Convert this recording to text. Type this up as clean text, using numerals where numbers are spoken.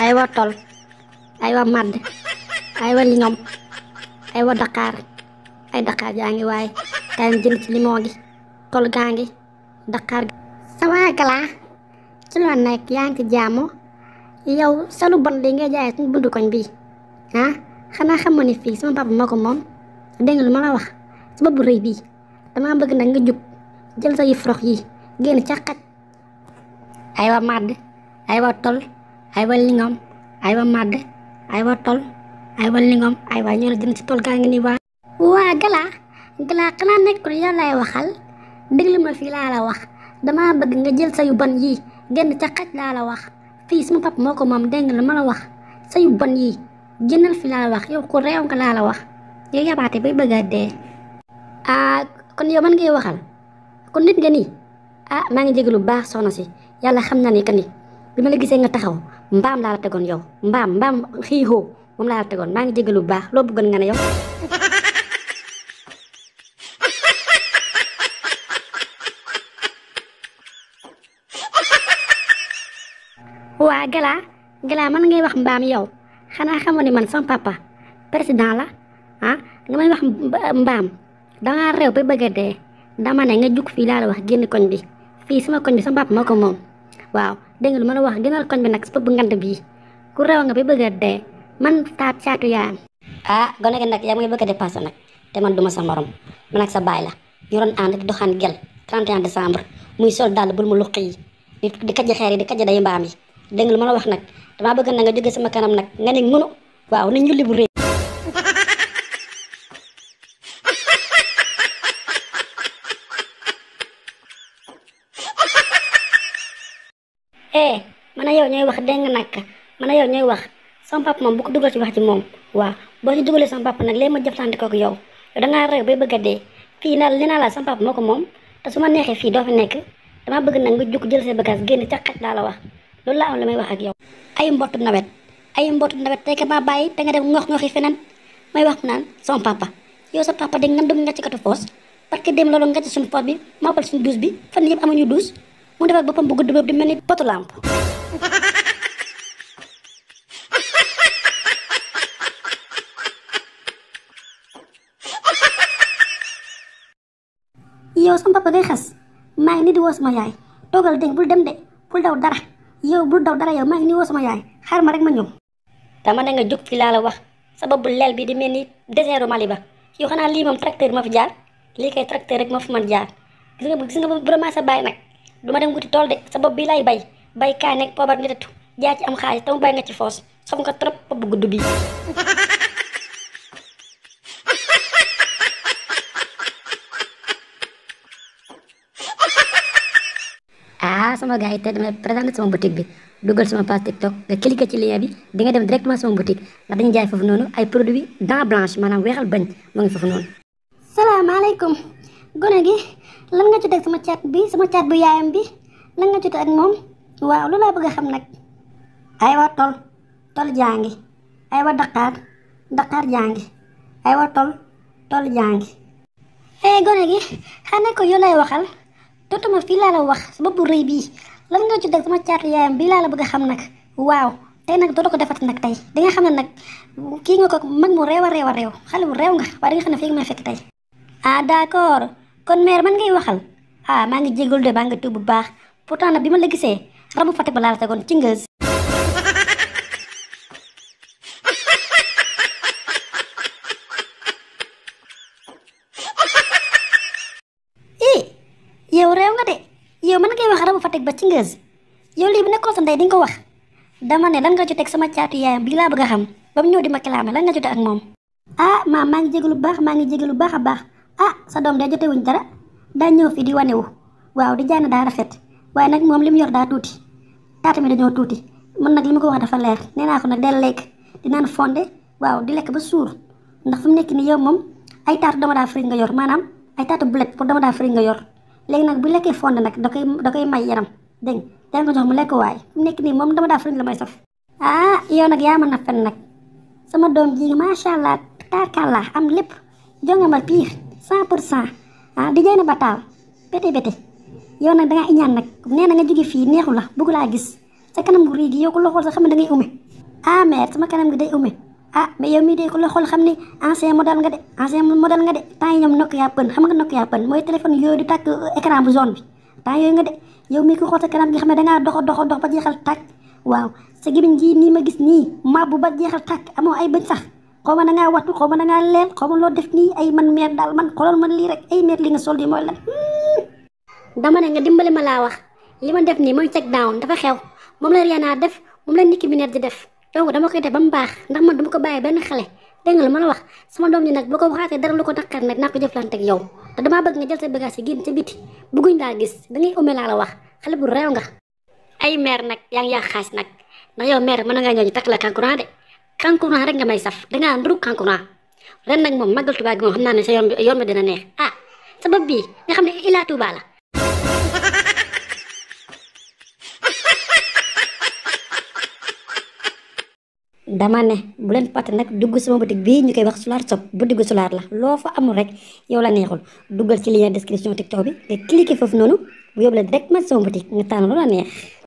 aywa tol, aywa madd, aywa lingom, aywa Dakar, ay Dakar jaa ngi waaye kaay ma jënd ci limon gi, tol gaa ngi, Dakar gi. sa waa galaa ci loo nekk yaa ngi ci jàmm yow sa lu bon li ngay jaay suñu buntu koñ bii xanaa xam ni fii sama papa moo ko moom dégg nga lu ma la wax sa bopp bu rëy bii damaa bëgg nag nga jug jël sa yu frox yi génn ca xaj aywa madd aywa tol aywa lingom aywa madd aywa tol aywa lingom aywa ñoo la jënd ci tol gaa ngi nii waa galaa xanaa nekkul yow lay waxal déglu ma fii laa la wax damaa bëgg nga jël sa yu bon yii génn ca xaj laa la wax fii sama papa moo ko moom dégg nga lu ma la wax sa yu bon yii génnal fi laa la wax yow ko réew nga laa la wax yow yabaate bay bëgg a dee kon yow man ngay waxal kon nit nga nii maa ngi jégalu bu baax soxna si yàlla xam na ni que ni bi ma la gisee nga taxaw mbaam laa la tegoon yow mbaam xiixoo moom laa la tegoon maa ngi jégalu bu baax loo bëggoon nga ne yow waa galaa man ngay wax mbaam yow xanaa xamoon ni man sama papa président la nga may wax mbaam dangaa réew ba bëgg a dee dama ne nga jug fii laa la wax génn koñ bi fii sama koñ bi sama papa moo ko moom waaw dégg nga lu ma la wax génnal koñ bi nag sa bopp bu ngand bii ku réew nga ba bëgg a dee man taat caatu yaayam gone gi nag yaa ngi bëgg a dépassé nag te man duma sa morom man ak sa baay la ñu doon ànd di doxaan gel 31 décembre muy sol dàll bul mu luq yi di kajj xeer yi di kajj day mbaam yi dégg nga lu ma la wax nag damaa bëgg na nga jóge sama kanam nag nga ne ngunu waaw ni njulli bu rëy man a yow ñooy wax dégg nga nag man a yow ñooy wax sama papa moom bu ko dugal ci wax ji moom waaw boo ci dugalee sama papa nag léegi ma jëflante kook yow dangaa réew bay bëgg a dee fii naa li naa la sama papa moo ko moom te su ma neexee fii doo fi nekk damaa bëgg nag nga jug jël say bagage génn ca xaj laa la wax loolu laa am la may wax ak yow ay mbottu nawet tey ka maa bàyyi te nga dem ngox-ngoxi feneen may wax naan sama papa yow sa papa dégg nga dum nga ci katu foos parce que dem loolu nga ci suñu foos bi maa pal suñu douche bi fan yëpp amuñu douche mu defar boppam bu gudd boobu di mel ni potu lampe yow sama papa ngay xas maa ngi ni di woo sama yaay toogal dégg bul dem de bul daw dara yow bul daw dara yow maa ngi ni woo sama yaay xaar ma rek ma ñëw dama ne nga jóg fi laa la wax sa bopp bu leel bi di mel ni désertu Mali ba yow xanaa lii moom tracteur ma fi jaar lii kay tracteur rek ma fi mën jaar gis nga vraiment sa baay nag du ma dem wuti tool de sa bopp bii lay bay kaay nekk poobar ni tetu jaa ci am xaalis te mu bay nga ci foos sof nga trop bopp bu gudd bii sama gars yi tey damay présenté sama boutique bi dugal sama page TikTok nga cliquer ci lien bi di nga dem directement sama boutique ndax dañu jaay foofu noonu ay produits dents blanches maanaam weexal bañ moo ngi foofu noonu. salaamaaleykum gone gi lan nga ci teg sama caat bu yaayam bi lan nga ci teg ak moom waaw lu laa bëgg a xam nag aywa tol jaangi aywa Dakar jaangi aywa tol jaangi gone gi xanaa ko yow lay waxal dootuma fii laa la wax sa bopp bu rëy bii lan nga ci deg sama caatu yaayam bii laa la bëgg a xam nag waaw tey nag dootoo ko defati nag tey di nga xam ne nag kii nga ko mag mu réew a réew xale bu réew nga waaye di nga xam ne fii nga may fekk tey d'accord kon mère man ngay waxal maa ngi jégalu de baa nga tuub bu baax pourtant nag bi ma la gisee rabu Fatick ba laa la tegoon ci ngëz yow réew nga de yow mën ngay wax rabu Fatick ba ci ngëz yow lii bu nekkoon sa ndey di nga ko wax dama ne lan nga ci teg sama caatu yaayam bii laa bëgg a xam ba mu ñëw di ma kalaame lan nga jotee ak moom maam maa ngi jégalu bu baax a baax sa doom day jotewuñ dara daa ñëw fii di wanewu waaw di jaay na daa rafet waaye nag moom li mu yor daa tuuti taata mi dañoo tuuti man nag li ma ko wax dafa leer nee naa ko nag del lekk di naan fonde waaw di lekk ba suur ndax fu mu nekk nii yow moom ay taatu dama daa fri nga yor maanaam ay taatu bulet pour dama daa fri nga yor léegi nag bu lekkee fonde nag da koy may yaram dégg nga ko jox mu lekk waay fu mu nekk nii moom dama daa fri la may saf yow nag yaa mën na fen nag sama doom ji macha allah taarkalla am lépp jonga ma pire 100% di jaay na ba taal bété yow nag dangaa iñaan nag nee na nga jóge fii neexu la bëgg laa gis sa kanam gu rii gi yow ko la xool sax xam ne da ngay ume. Ah mère sama kanam gi day ume. Ah mais yow mii de ko la xool xam ni ancien modèle nga de temps yi ñoom Nokia pën xam nga Nokia pën mooy téléphone yooyu di tàkk écran bu jaune bi temps yooyu nga de yow mii ko xool sa kanam gi xam ne dangaa dox ba jeexal tàkk. Waaw sa gémmiñ gi nii ma gis nii mabbu ba jeexal tàkk amoo ay bëñ sax xaw ma dangaa wattu xaw ma dangaa leel xaw ma loo def nii ay man mère daal man xoolal man lii rek ay mère li nga sol di mooy lan. Dama ne nga dimbali ma laa wax li ma def nii mooy check down dafa xew moom la Rihanna def moom la Nicki Minaj di def donc dama koy def ba mu baax ndax man dama ko bàyyi benn xale dégg nga lu ma la wax sama doom ji nag bu ko waxaatee dara lu ko naqar nag naa ko jëflante ak yow te damaa bëgg nga jël sa bagage yi génn ca biti bëgguñ laa gis da ngay ume laa la wax xale bu réew nga. Ay mère nag yaa ngi yàq xaalis nag ndax yow mère mën na ngaa ñëw ñu takk la kankurang de kankurang rek nga may saf dangaa nduru kankurang ren nag moom màggal Tuubaa gi moom xam naa ne sa yoon bi dina neex ah sa bopp bii nga xam ne Ila Touba la. Dama ne bu leen fàtte nag dugg sama boutique bii ñu koy wax Solar Shop boutique Solar la loo fa amul rek yow la neexul duggal ci lien description TikTok bi nga cliquer foofu noonu bu yóbbu la directement sama boutique nga tànn lu la neex.